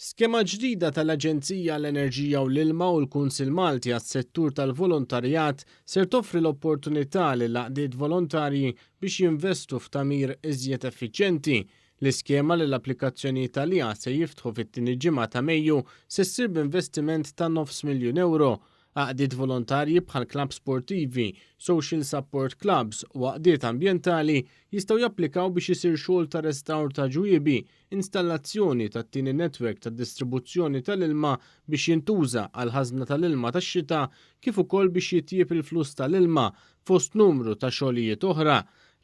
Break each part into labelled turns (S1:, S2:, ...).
S1: Skema ġdida tal-Aġenzija għall-Enerġija u l-Ilma u l-Kunsill Malti għas-Settur tal-Volontarjat ser toffri l-opportunità lill-għaqdiet volontarji biex jinvestu f'tagħmir iżjed effiċjenti. L-iskema li l-applikazzjonijiet għaliha se jiftħu fit-tieni ġimgħa ta' Mejju se ssir b'investiment ta' nofs miljun ewro. Għaqdiet volontarji bħal klabbs sportivi, social support clubs u għaqdiet ambjentali jistgħu japplikaw biex isir xogħol ta' restawr ta' ġwiebi, installazzjoni tat-tieni netwerk ta' distribuzzjoni tal-ilma biex jintuża għall-ħażna tal-ilma tax-xita kif ukoll biex jitjieb il-fluss tal-ilma, fost numru ta' xogħlijiet oħra.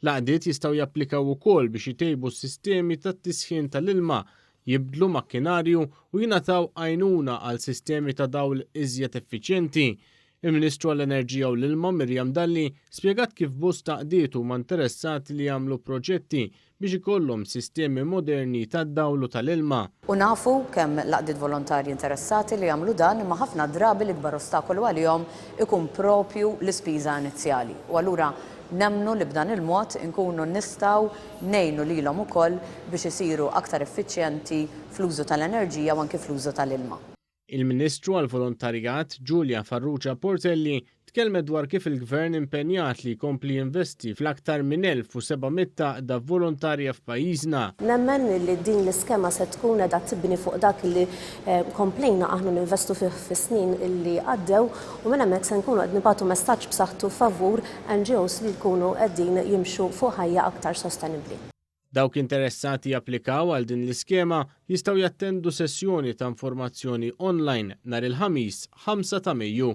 S1: L-għaqdiet jistgħu japplikaw ukoll biex itejbu s-sistemi tat-tisħin tal-ilma, jibdlu makkinarju u jingħataw għajnuna għal sistemi ta' dawl iżjed effiċjenti. Il-Ministru għall-Enerġija u l-Ilma Miriam Dalli spjegat kif bosta għaqdiet huma interessati li jagħmlu proġetti biex ikollhom sistemi moderni tad-dawl u tal-ilma.
S2: U nafu kemm l-għaqdiet volontarji interessati li jagħmlu dan imma ħafna drabi l-ikbar ostakolu għalihom ikun propju l-ispiża inizjali. U allura nemmnu li b'dan il-mod inkunu nistgħu ngħinu lilhom ukoll biex isiru aktar effiċjenti fl-użu tal-enerġija u anki fl-użu tal-ilma.
S1: Il-Ministru għall-Volontarjat, Julia Farrugia Portelli, tkellmet dwar kif il-Gvern impenjat li jkompli jinvesti fl-aktar minn 1,700 għaqda volontarja f'pajjiżna.
S3: Nemmen li din l-iskema se tkun qiegħda tibni fuq dak li komplejna aħna ninvestu fih fis-snin li għaddew u minn hemmhekk se nkunu qed nibagħtu messaġġ b'saħħtu favur NGOs li jkunu qegħdin jimxu fuq ħajja aktar sostenibbli.
S1: Dawk interessati japplikaw għal din l-iskema jistgħu jattendu sessjoni ta' informazzjoni online nhar il-Ħamis 5 ta' Mejju.